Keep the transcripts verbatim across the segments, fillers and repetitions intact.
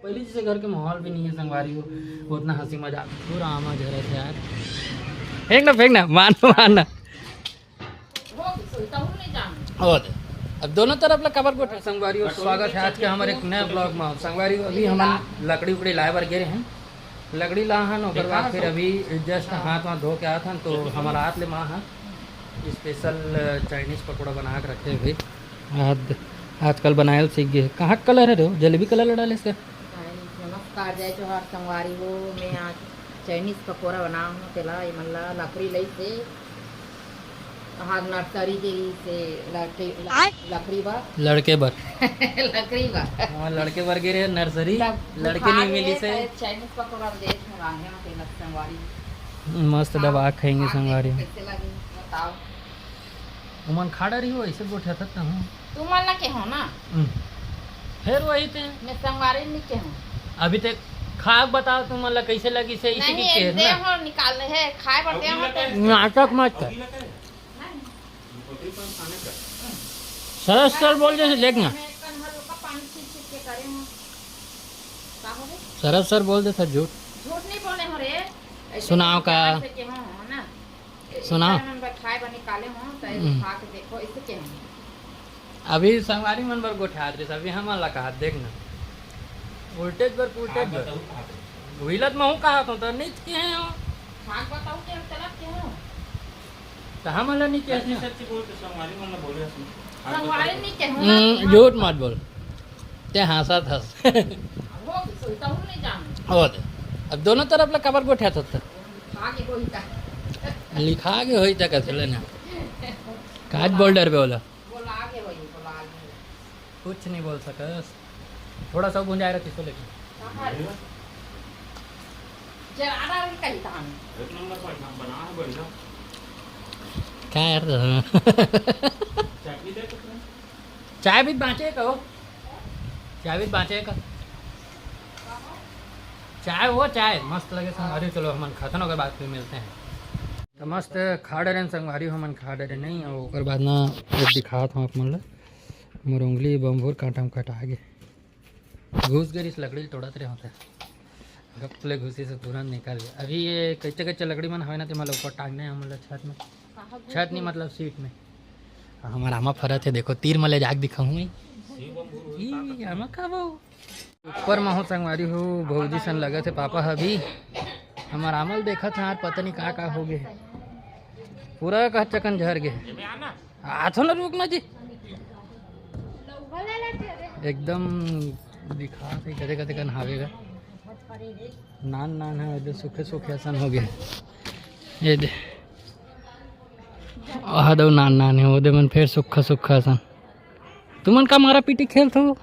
पहले जैसे घर के माहौल भी नहीं है संगवारी हो, उतना हंसी मजाक। पूरा आमा झरत है यार। फेंक ना, फेंक ना, मार ना, मार ना। हो दे। अब दोनों तरफ ला कवर गोठा। संगवारी हो, स्वागत है आज के हमारे एक नए ब्लॉग में। संगवारी हो, अभी हम लकड़ी उकड़ी लाए बर गे रहे हैं, लकड़ी ला हन, ओकर बाद फिर अभी जस्ट हाथ वाथ धो के आत हन, तो हमारा हाथ ले माँ ह स्पेशल चाइनीज पकौड़ा बना के रखे हैं भाई। आज आजकल बनायल सीख गए। कहाँ कलर है रे? जलेबी कलर लड़ा ले इसका। नमस्कार, जय जोहार संगवारी हो। मैं आज चाइनीज पकौड़ा बना हूँ। तेला ये मन ला लकड़ी लई से, हाथ नर्सरी के ही से लकड़ी, आय? लकड़ी बा। लड़के बर। लकड़ी बा। हाँ, लड़के बर गे रहे नर्सरी, तब लड़के नहीं मिली से। चाइनीज पकौड़ा देख में रांधे में तेला संगवारी। मस्त हाँ, दबा के खाएंगे खा के संगवारी। कैसे लगे बताओ। उमन खा डरी हो, ऐसे गोठियाथत ना हो। तुमन ला के हो ना? हम्म। फेर वही ते। मैं संगवारी नहीं के हूँ। अभी ते खा के बताओ, तुमन ला कैसे लगी से, इसी की नहीं, के दे ना। हो निकाल ले है, खाए बर दे हो ते। नाटक मत कर। सरस सर बोल जैसे देख ना। मैं कन हल्का पानी छीट छीट के करे हूँ। का हो रे? सरस सर बोल दे सर झूठ। झूठ नहीं बोले हो रे। ऐसे सुनाओ का? प्यार से के हो, हो ना? सुनाओ। इतना मन बर खाए बर निकाले हो, तो हम्म। खा के देखो, इसे के हो। अभी संगवारी मन बर गोठियात रहिस, अभी हमन ला कहत, देख ना। उल्टेज बर, उल्टेज बर। उहिलत महू कहत हो, तो नहीं के हो। खाक बताऊ के हम तलब के हो। तो हमन ला नहीं के सच्ची, हो। सच्ची बोल के संगवारी मन ला बोले हसन। संगवारी नहीं के हो। हम्म, झूठ मत बोल। ते हाँसत हस। हो, सुनता हूँ, नहीं जान। हो दे। अब दोनों तरफ ला कबर गोठियात होता। आगे कोई का। लिखा के होई तक असले ना। काज बोल डर बे वाला। बोला आगे होई, बोला आगे होई। कुछ नहीं बोल सकस। थोड़ा सा गुंजाए रहती सो लेकिन। कहाँ रे? जरा रहा रे कहीं कहाँ। एक नंबर पर बना है बढ़िया। क्या यार? चटनी दे तो। चाय भी बाँचे का हो? चाय भी बाँचे का? चाय हो, चाय मस्त लगे संगवारी। चलो हमन खाथन, ओकर बाद फिर मिलते हैं। तो मस्त खा डरेन संगवारी, हमन खा डरे नहीं, और ओकर बाद ना एक दिखात हूँ आप मन ला, मोर उंगली बम्भूर कांटा में कटा गे। घुस गे रिस लकड़ी ल तोड़त रहे होते, गप ले घुसी से तुरंत निकल गया। अभी ये कच्चे कच्चे लकड़ी मन हवे ना, ते मन ला ऊपर टांगने हैं हमन ला छत में। छत नहीं, मतलब सीट में। हमारा आमा फरत है, देखो तीर में ले जाके दिखाऊँ मैं। ई आमा खाबो। ऊपर में हो संगवारी हो, भौजी सन लगत है पापा ह अभी। हमारा आमा ल देखत है यार, पता नहीं का का हो गए, पूरा कच्चा कन झर गए। आथो ना, रुक ना जी। एकदम दिखात है कते कते कन हावे गा। नान नान है, जो सूखे सूखे असन हो गए। ये दे। आहा दो नान नान है, ओदे मन फेर सूखा सूखा असन। तुमन का मारा पीटी खेलथो?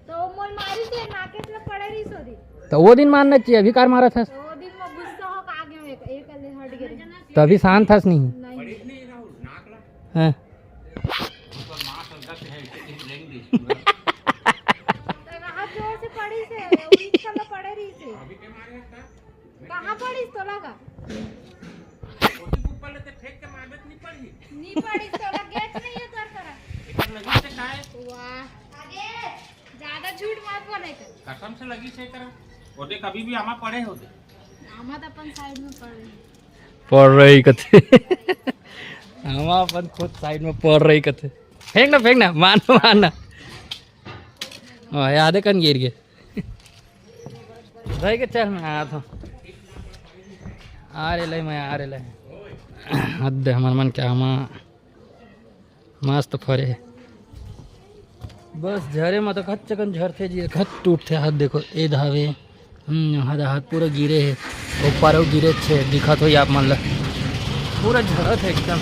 तो मोल मारी से नाकेस में पड़े रही सोदी। तो वो दिन मारना चाहिए, अभी कार मारा था। तो वो दिन वो गुस्सा हो के आगे में एक, एक ले हट गए। तो अभी शांत था नहीं? नहीं। हैं? तो हाथ जोर से पड़ी से, वो इस समय पड़े रही से। कहाँ पड़ी तोला का? नहीं पड़ी तोला, गैस नहीं है तोर करा। वाह। ज्यादा झूठ मत बोले कर। कसम से लगी से करा। ओदे कभी भी आमा पड़े होते। आमा तो अपन साइड में पड़ रही। पड़ रही कथे। आमा अपन खुद साइड में पड़ रही कथे। फेंक ना, फेंक ना, मार ना, मार ना। हाँ, आधे कन गिर गए। धई के चल, मैं आत हूँ। आ रे ले, मैं आ रे ले। हद हमर मन क्या आमा। मस्त फरे हे। बस झरे म तो कच्चा कन झरथे जी, कच टूटथे। हाथ देखो, ए धावे, हम्म, हाथ, हाथ पूरा गिरे हे। ऊपर अउ गिरे छे, दिखत होई आप मन ला। पूरा झरत हे एकदम।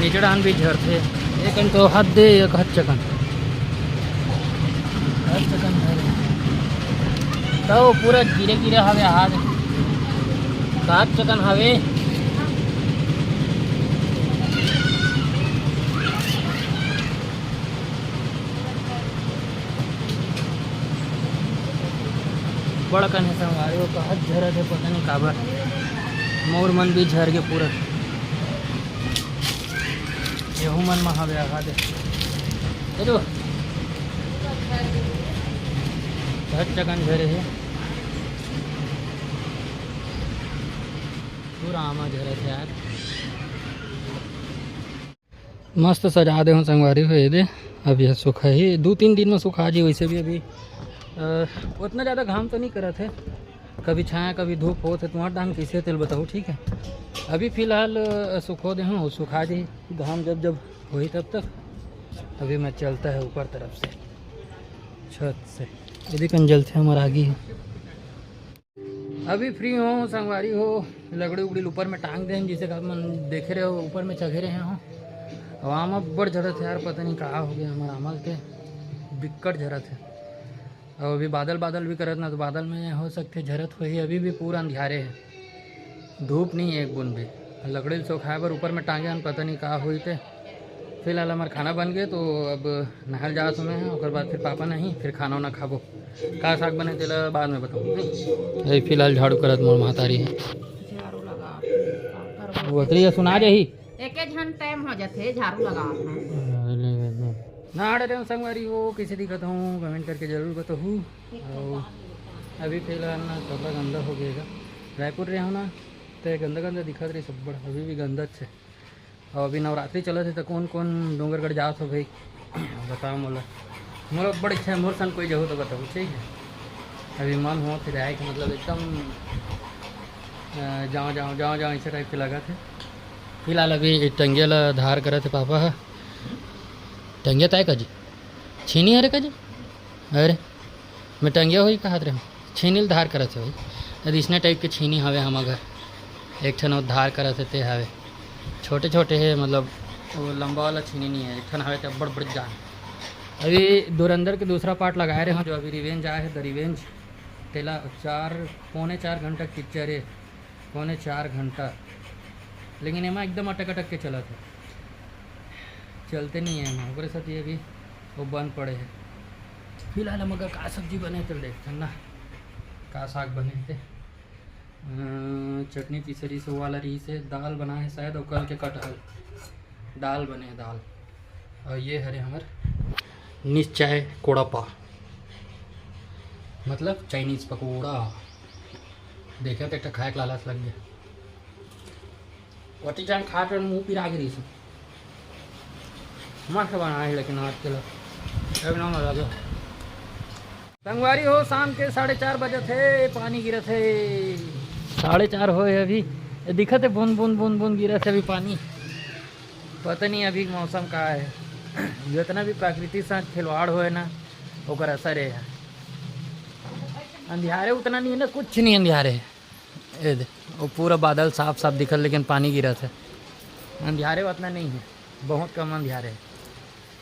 निचड़ान भी झरथे। एक कन तो हाथ दे, एक कच्चा कन। कच्चा कन झरे। तो पूरा गिरे गिरे हवे हाथ। कच्चा कन हवे। बड़ कन हे संगवारी हो, कहत झरत हे, पता नहीं काबर। मोर मन भी झर गे पूरा। गेहूं मन म हवे, आहा दे। हेलो। अच्छा गंज भरे हे, पूरा आमा झरत हे यार। मस्त सजा दे हूँ संगवारी हो, ये दे। अब यह सूखा ही, दू तीन दिन में सूखा जी। वैसे भी अभी अ, उतना ज़्यादा घाम तो नहीं करत है, कभी छाया कभी धूप होत है। तुम्हार धान कैसे तेल बताऊँ, ठीक है। अभी फिलहाल अ, सुखो दे हूँ, सुखा जी। घाम जब जब होही तब तक। अभी मैं चलता है ऊपर तरफ से, छत से। यदि कन जलते हमारा आगी है। अभी फ्री हो संगवारी हो, लकड़ी उकड़ी ऊपर में टांग देन, जिसे आप मन देखे रहे हो ऊपर में चघे रहे हो। हवा में अब्बड़ झरत है यार, पता नहीं का हो गया हमारा अमल के, बिक्कट झरत है। और अभी बादल बादल भी करत ना, तो बादल में हो सकते झरत होही। अभी भी पूरा अंधियारे है, धूप नहीं है एक बूंद भी। लकड़ी ल सुखाए बर ऊपर में टांगे हन, पता नहीं का होई ते। फिलहाल हमार खाना बन गए, तो अब नहाल जात हूँ मैं, ओकर बाद फिर पापा नहीं, फिर खाना वाना खाबो। का साग बने तेला बाद में बताऊँ, नहीं? अरे फिलहाल झाड़ू करत मोर महतारी है। झाड़ू लगा, का करबो? वो अतरी सुना जाही। एके झन टाइम हो जाथे झाड़ू लगा। ना अड़े संगवारी हो, कैसे दिखत हूँ, कमेंट करके जरूर बताहू। और अभी फिलहाल ना कपड़ा गंदा हो गएगा, रायपुर रहे हो ना, तो गंदा गंदा दिखत रही सब, अभी भी गंदा है। और अभी नवरात्रि चलत है, तो कौन कौन डोंगरगढ़ जात हो भाई, बताओ मोला। मोला बड़ इच्छा है, मोर संग कोई जाहू तो बताओ, ठीक है। अभी मन हो फिर आए कि मतलब एकदम अ, जाओ जाओ जाओ जाओ ऐसे टाइप के लगा थे। फिलहाल अभी टंगिया ला धार करत है पापा ह। टंगिया ताय का जी? छीनी हरे का जी? अरे मैं टंगिया होई कहत रहे हूँ, छीनी ल धार करत है भाई। अरे इसने टाइप के छीनी हवे हमा घर, एक ठन वो धार करत है ते हवे। छोटे छोटे है, मतलब वो लंबा वाला छीनी नहीं है, एक ठन हवे ते बड़ बड़ जान। अभी धुरंधर के दूसरा पार्ट लगाए रहे हो, जो अभी रिवेंज आए है, द रिवेंज। तेला चार, पौने चार घंटा पिक्चर है, पौने चार घंटा, लेकिन एमा एकदम अटक अटक के चलत है, चलते नहीं है एमा, ओकरे साथ ये भी वो बंद पड़े है। फिलहाल हम अगर का सब्जी बने तो देखते हैं ना, का साग बने थे। अ, चटनी पीसे रही से, वो वाला रही से, दाल बना है शायद, और कल के कटहल दाल बने है, दाल। और ये हरे हमर निश्चय कोड़ापा, मतलब चाइनीज पकौड़ा। देखे तो एक ठा खाए के लालच लग गया। वटी जान खा के मुंह पिरा गिरी से। मस्त बना है लेकिन आज के लिए एकदम अलग है। संगवारी हो, शाम के साढ़े चार बजे थे, पानी गिरत है। साढ़े चार होए अभी। ये दिखत है बूंद बूंद बूंद बूंद गिरत है अभी पानी। पता नहीं अभी मौसम का है। जितना भी प्रकृति साथ खिलवाड़ होए ना, ओकर असर है। अंधियारे उतना नहीं है ना, कुछ नहीं अंधियारे है। ये दे, वो पूरा बादल साफ साफ दिखत, लेकिन पानी गिरत है। अंधियारे उतना नहीं है, बहुत कम अंधियारे है,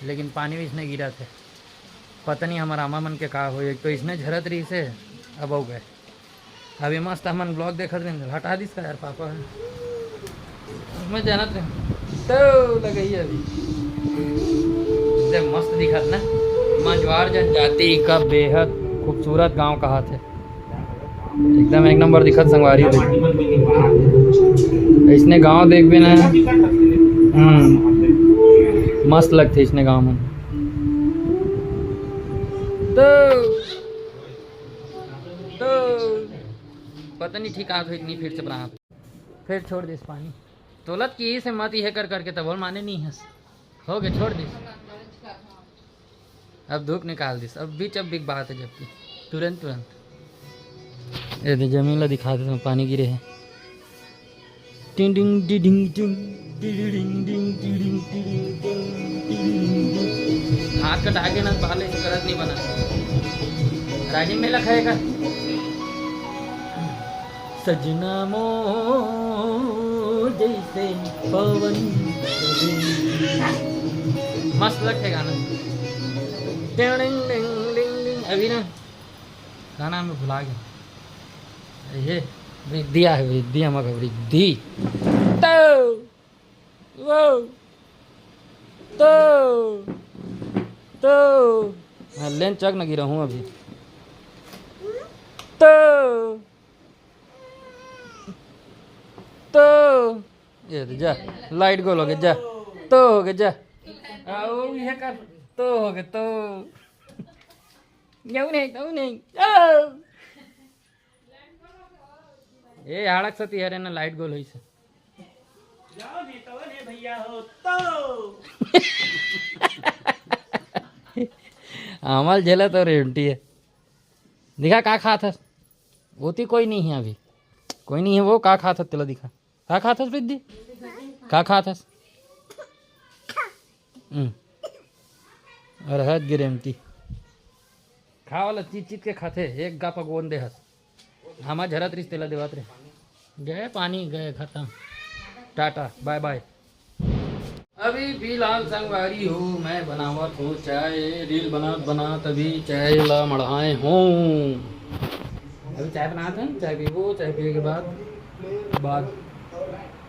लेकिन पानी भी इसने गिरत है। पता नहीं हमारा आमा मन के का हो, एक तो इसने झरत रही से, अब हो गए। अभी मस्त हमन ब्लॉग देखत रहिन, हटा दिस का यार पापा। मैं जानत रहे तो लगई अभी। एकदम मस्त दिखत ना, मझवार जनजाति का बेहद खूबसूरत गांव कहा थे। एकदम एक नंबर दिखत संगवारी हो। इसने गांव देखबे ना, हम्म, मस्त लगते इसने गांव में। तो तो पता नहीं ठीक आत होई कि नहीं, फिर से बना, फिर छोड़ दिस पानी। तोलत की से मत इहे कर करके तब और माने नहीं हस। हो गए, छोड़ दिस। अब धूप निकाल दिस, अब बीच अब बिक बात है जबकि तुरंत तुरंत। ये दे जमीन ला दिखा देता हूँ, पानी गिरे है। टिंग टिंग टिंग टिंग टिंग टिंग टिंग टिंग टिंग टिंग टिंग टिंग। हाथ कटा के ना पहले से करत नहीं बना। रागिन मेला खाएगा। सजना मोर जैसे पवन चले। मस्त लगथे गाना। टिंग टिंग टिंग टिंग टिंग। अभी ना गाना में भुला गया। ये वृद्धि आहे, वृद्धि हमर वृद्धि। तो वो तो तो हाँ, लेन चक न गिरा हूँ अभी। तो तो ये तो जा, लाइट गोल हो गया, जा। तो हो गया, जा। आ, वो भी है कर। तो हो गया, तो जाऊ नहीं, जाऊ नहीं, जाऊ। ए, आड़क सती हरे ना, लाइट गोल होइस। जाओ नेता ने भैया हो तो। आमल झेला तो रेवटी है। दिखा का खात हस? ओती कोई नहीं है अभी, कोई नहीं है। वो का खात हस तेला दिखा। का खात हस रिद्धि? का खात हस? हम्म। अरहर गिरेमती। खा वाला चीज चीज के खाथे, एक गा पकवन दे हस। हमा झरत रिस तेला देवत रे। गए पानी, गए खत्म। टाटा, बाय बाय। अभी फिलहाल संगवारी हो, मैं बनावत हूँ चाय, रील बनात बनात अभी चाय ला मढ़ाए हूँ। अभी चाय बनात हन, चाय पीबो, चाय पीए के बाद, बाद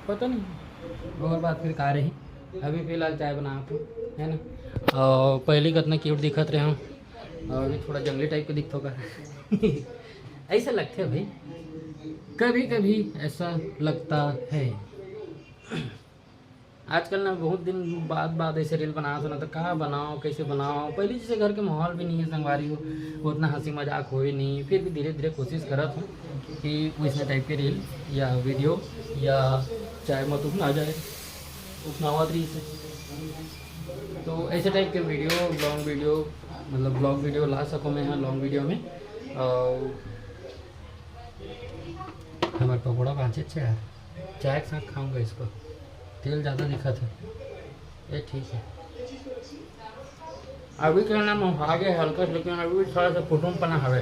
पता नहीं, और बात फिर का रही। अभी फिलहाल चाय बनात हूँ, है ना। और पहले कतना क्यूट दिखत रहे हूँ, और अभी थोड़ा जंगली टाइप का दिखत होगा। ऐसा लगता है भाई, कभी कभी ऐसा लगता है। आजकल ना बहुत दिन बाद बाद ऐसे रील बनात हो ना, तो का बनाओ, कैसे बनाओ। पहले जैसे घर के माहौल भी नहीं है संगवारी हो, उतना हंसी मजाक होए नहीं, फिर भी धीरे धीरे कोशिश करत हूँ कि वैसे टाइप के रील या वीडियो या चाहे मत उठना जाए, उठनावत रही से। तो ऐसे टाइप के वीडियो, लॉन्ग वीडियो, मतलब ब्लॉग वीडियो ला सको मैं यहाँ लॉन्ग वीडियो में। और हमारे पकौड़ा बांचे छे यार, चाय के साथ खाऊंगा इसको, तेल ज़्यादा दिखा था। ये ठीक है, अभी के ना मंगा गए हल्का से, लेकिन अभी भी थोड़ा सा कुटुम पना हवे।